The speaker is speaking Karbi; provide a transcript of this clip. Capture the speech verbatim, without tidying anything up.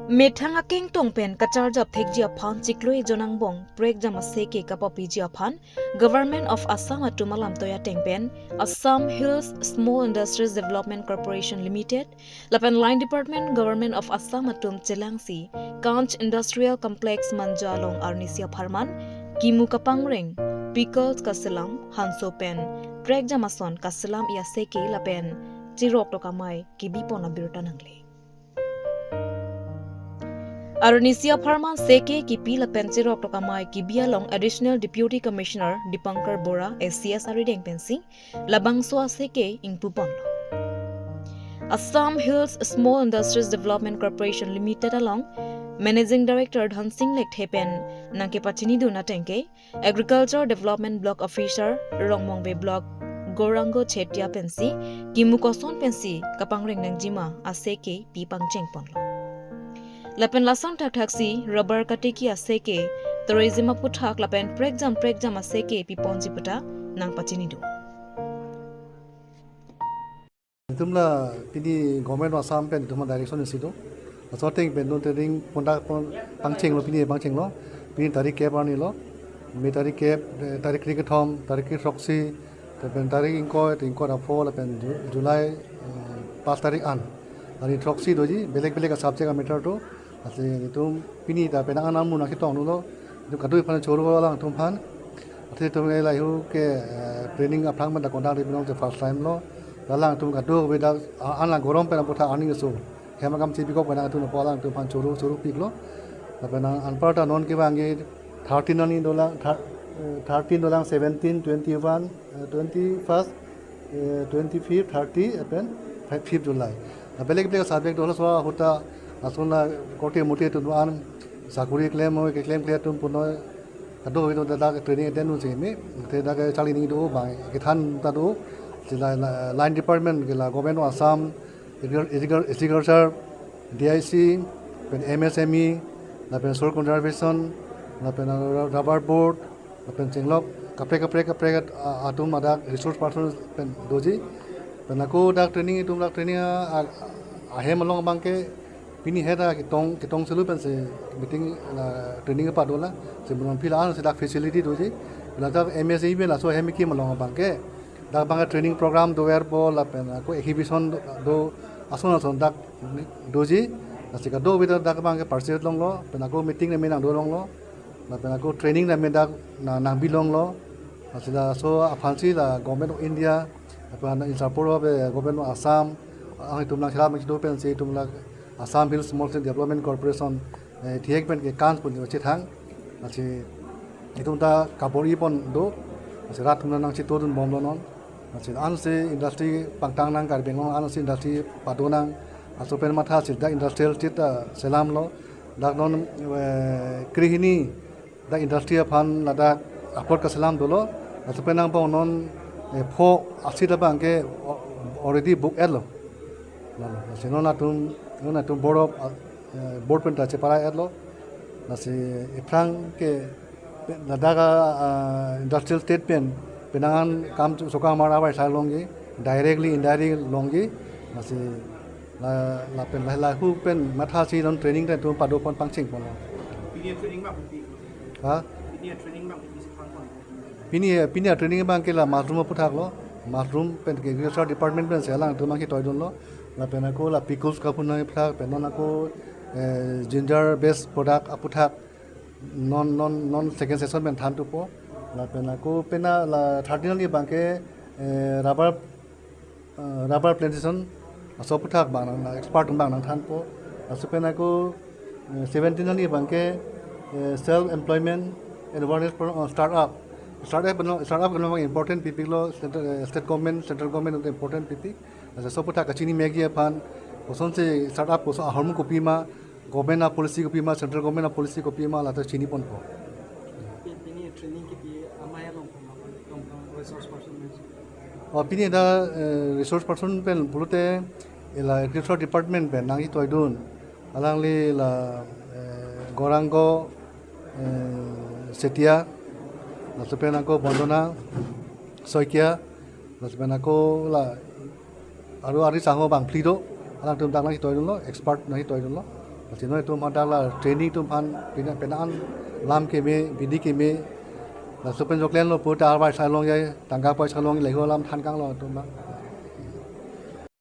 Methang akengtong pen kacharjap thekji aphan chiklo ejon angbong prekjam aseke kapapiji aphan Government of Assam atum alamtoi ateng pen Assam Hills Small Industries Development Corporation Limited lapen Line Department Government of Assam atum chelangsi Kanch Industrial Complex Manja along arnisi apharman kimu kapangreng, pickles kaselam, hanso pen prekjam ason kaselam i aseke lapen cherok tok amei kibipon abirta nangle. Arnisi apharman seke kipi lapen cherok tok amei kibi along Additional Deputy Commissioner Dipankar Bora, A C S arideng pensi labangso aseke ingpuponlo. Assam Hills Small Industries Development Corporation Limited along Managing Director Dhansing Lekthe pen nangkepachinidun ateng ke Agriculture Development Block Officer Rongmongve Block Gourango Chetia pensi kimu koson pensi kapangreng nangjima aseke pi pangchengponlo. Lapen lason thakthaksi rubber katiki aseke, tourism aputhak lapen prekjam prekjam aseke piponji puta nangpachinidun. Itum la pini Government of Assam pen itum direction isi do. Laso ateng pen itum training pon ta pon pangchenglo, pini pangchenglo. Pini tarik kep arni lo. May tarik kep, eh, tarik kri kethom, tarik kri throksi, lapen tarik ingkoi, ingkoi ra pho, lapen Ju-, July, eh, pas tarik an. Arni throksi doji, belek belek a subject a matter do. Lasi itum pini ta penang an amu nangchetong dolo. Itum kadokave aphan choro alangtum aphan. Athe itum lahei ke, eh, training aphrang pen ta conduct ri binong je first time lo. Alangtum kadokave dak, ah, an la gorom pen aputhak arni so. Hem akam chebikok pen atum apo alangtum aphan choro, choro piklo. Lapen anpar ta non kevang ke thirteen arni dolang, thir-, eh, thirteen dolang, seventeen, twenty-one, eh, twenty-first, eh, twenty-fifth, thirty, lapen fifth July. Na belek belek subject dolo, so ahut ta lason la korte morte atum an sakori klem oi, keklem kle atum puno kadokave atum dak training attend un si me, te dak charli ning do bang, kethan ta do, sila la-, Line Department ke la Government of Assam, Agriculture, Agriculture, D I C, pen M S M E, lapen Soil Conservation, lapen ru-, Rubber Board, lapen chenglok kaprek kaprek kaprek at-, a-, atum adak resource person pen doji. Pen ako dak training, itum dak training a, a, ahem along abang ke pini heta ketong, ketong selu pensi meeting la training pado la, si bunon phila an si dak facility doji. Ladak M S A pen laso ahem kekim along abang ke dak abang training program doverpo lapen ako exhibition do, do ason ason dak doji. Lasi kadokave dak abang ke participate longlo, pen ako meeting nangme nangdo longlo, lapen ako training nangme dak na nangbi longlo. Lasi laso aphansi la Government of India, lapen in support of, eh, Government of Assam, ang itum nangcherap nangchedo pensi itum la Assam Hills Small Scale Development Corporation, eh, thihek pen ke Kanch pu chethang. Lasi itum ta kabor-ipon do. Lasi rat atum nangchetongdun bomlo non. Lasi ansi industry pangtang nang, Karbi Anglong ansi industry pado nang. Laso pen matha si dak industrial estate ta selamlo. Dak non, eh, krehini dak industry aphan ladak apor kaselam dolo. Laso pen angbong non, eh, pho asit abang ke o-, already book etlo. Lalo, lasi non atum, non atum board of, eh, board pen ta cheparai etlo. Lasi aphrang ke ladak a, ah, industrial estate pen penang an kam chu sokang mar abai sai longji, directly, indirectly longji. Lasi la, lapen la, la hu pen matha si non training ta itum padopon pangchengponlo. Pini training ma pi? Ha? Pini training ma pi si pangpon? Pini, pini training abang ke la mushroom aputhak lo. Mushroom pen ke agriculture department pensi alangtum nangketoidunlo. Lapen ako la pickles kapu nangphak, pen non ako, eh, ginger based product aputhak non, non, non second session pen thantupo. Lapen ako pena la thirteen arni abang ke, eh, rubber, eh, rubber plantation, laso aputhak abang nang, expert abang nangthanpo. Laso pen ako, eh, seventeen arni abang ke, eh, self employment and awareness pro-, eh, startup. Startup abang, startup abang important pipiklo, central, eh, state government, central government important pipik. Laso aputhak kachini megi aphan, kosonsi startup koson ahormu kopima, government a policy kopima, central government a policy kopima, lata chiniponpo. Pi-, pini training kipi amei along pon, along pon resource person men? Oh, pini dak, eh, resource person pen pulote, ila agriculture department pen nangketoidun. Alangli la, eh, Gourango, eh, Chetia, laso pen ako Bondona Saikia, laso pen ako la aru ari sangho bang phli do, alangtum dak nangketoidunlo, expert nangketoidunlo. Lasi non itum aphan dak la training atum aphan pina pina an lam keme, bidi keme. Laso pen joklen lo pute arbai salong jai, tangka poisa long lahei alam than kang lo itum aphan.